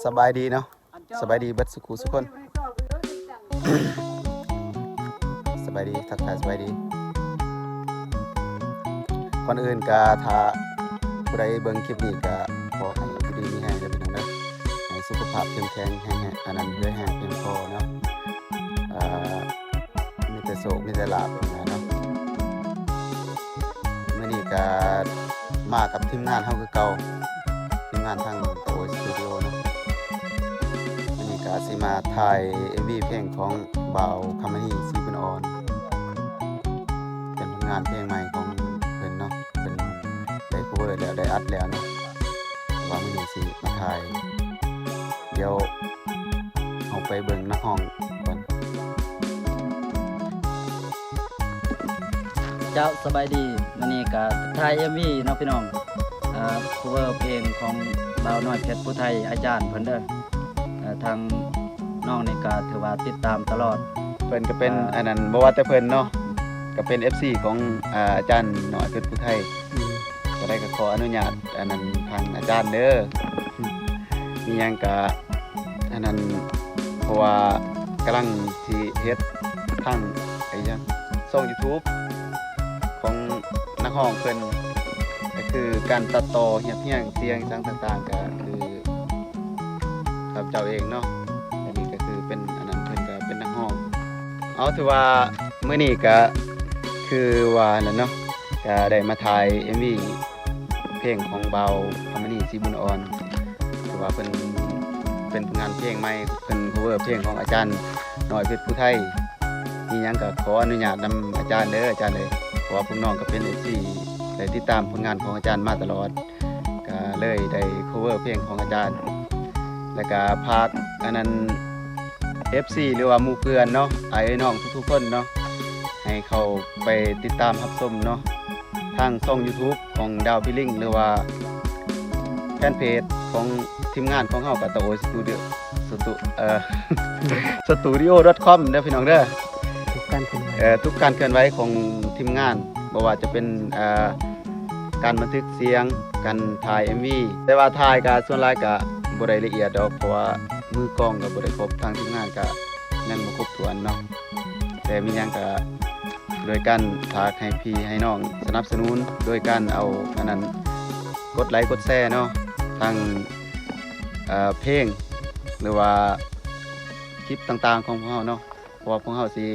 ສະບາຍດີເນາະ ສະບາຍດີເບິດສຸຄູ່ສຸຄົນ ສະບາຍດີ ທັກທາຍສະບາຍດີ. ກ່ອນອື່ນກະ ຖ້າຜູ້ໃດເບິ່ງຄລິບນີ້ກະ ຂໍໃຫ້ຢູ່ດີມີແຮງເດີພີ່ນ້ອງເດີ ໃຫ້ສຸຂະພາບເຂັ້ມແຂງ ແຮງ ອັນນັ້ນ ເຫື່ອແຮງພຽງພໍເນາະ ອ່າ ມີແຕ່ໂຊກ ມີແຕ່ລາບຫັ້ນແຫຼະເນາະ. ມື້ນີ້ກະມາກັບທີມງານເຮົາຄືເກົ່າ ທີມງານທາງຕາໂອຍສະຕູດິໂອເນາະ. ມື້ນີ້ກະຊິມາຖ່າຍເອັມວີເພງຂອງບ່າວຄຳມະນີ ສີບຸນອ່ອນ ເປັນຜົນງານເພງໃໝ່ຂອງເພິ່ນເນາະ ເພິ່ນໄດ້ cover ແລ້ວ ໄດ້ອັດແລ້ວເນາະ ແຕ່ວ່າມື້ນີ້ຊິມາຖ່າຍ ດຽວເຮົາໄປເບິ່ງນັກຮ້ອງກ່ອນ. ເຈົ້າ ສະບາຍດີ ມື້ນີ້ກະຖ່າຍເອັມວີເນາະພີ່ນ້ອງ ອ່າ cover ເພງຂອງບ່າວນ້ອຍເພັດຜູ້ໄທ ອາຈານເພິ່ນເດີ ເອີ ທາງນ້ອງນີ້ກະຖືວ່າຕິດຕາມຕະຫຼອດ ເພິ່ນກະເປັນ ອ່າ ອັນນັ້ນ ບໍ່ວ່າແຕ່ເພິ່ນເນາະ ກະເປັນເອັຟຊີຂອງ ອ່າ ອາຈານນ້ອຍເພັດຜູ້ໄທ ອືມ ກະໄດ້ກະຂໍອະນຸຍາດ ອັນນັ້ນ ທາງອາຈານເດີ ມີຫຍັງກະ ອັນນັ້ນ ເພາະວ່າກຳລັງຊິເຮັດທາງ ໄອ້ຫຍັງ ຊ່ອງຢູທູບຂອງນັກຮ້ອງເພິ່ນ ກະຄືການຕັດຕໍ່ ຮຽບຮຽງສຽງຫຍັງຕ່າງໆ ກະຄືຂ້າພະເຈົ້າເອງເນາະ ອັນນີ້ກະຄືເປັນ ອັນນັ້ນ ເພິ່ນກະເປັນນັກຮ້ອງ. ເອົາ ຖືວ່າມື້ນີ້ກະຄືວ່ານັ້ນເນາະ ກະໄດ້ມາຖ່າຍເອັມວີ ເພງຂອງບ່າວຄຳມະນີ ສີບຸນອ່ອນ ຖືວ່າເພິ່ນເປັນຜົນງານເພງໃໝ່ ເພິ່ນ cover ເພງຂອງອາຈານນ້ອຍເພັດຜູ້ໄທ ມີຫຍັງກະຂໍອະນຸຍາດນຳອາຈານເດີ ອາຈານເອີຍ ເພາະວ່າພວກນ້ອງກະເປັນເອັຟຊີ ໄດ້ຕິດຕາມຜົນງານຂອງອາຈານມາຕະຫຼອດ ກະເລີຍໄດ້ cover ເພງຂອງອາຈານ ແລະກະຝາກ ອັນນັ້ນ ເອັຟຊີ ຫຼືວ່າໝູ່ເພື່ອນເນາະ ອ້າຍເອື້ອຍນ້ອງທຸກໆຄົນເນາະ ໃຫ້ເຂົ້າໄປຕິດຕາມຮັບຊົມເນາະ ທາງຊ່ອງຢູທູບຂອງດາວພິລິງ ຫຼືວ່າແຟນເພຈຂອງທີມງານຂອງເຮົາ ກະຕາໂອຍສະຕູດິໂອ ສະຕູ ເອີ ສະຕູດິໂອດອດຄອມເດີພີ່ນ້ອງເດີ ທຸກການເຄື່ອນໄຫວ ເອີ ທຸກການເຄື່ອນໄຫວຂອງທີມງານ ບໍ່ວ່າຈະເປັນ ເອີ ການບັນທຶກສຽງ ການຖ່າຍເອັມວີ ແຕ່ວ່າຖ່າຍກະສ່ວນຫຼາຍກະບໍ່ໄດ້ລະອຽດດອກ ເພາະວ່າມືກອງກະບໍ່ໄດ້ຄົບ ທາງທີມງານກະຍັງບໍ່ຄົບຖ້ວນເນາະ ແຕ່ມີຫຍັງກະໂດຍການຝາກໃຫ້ພີ່ໃຫ້ນ້ອງສະໜັບສະໜູນ ໂດຍການເອົາ ອັນນັ້ນ ກົດໄລກົດແຊເນາະ ທັງ ເອີ ເພງ ຫຼືວ່າຄລິບຕ່າງໆຂອງພວກເຮົາເນາະ ເພາະວ່າພວກເຮົາຊິ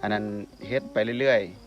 ອັນນັ້ນ ເຮັດໄປເລື້ອຍໆ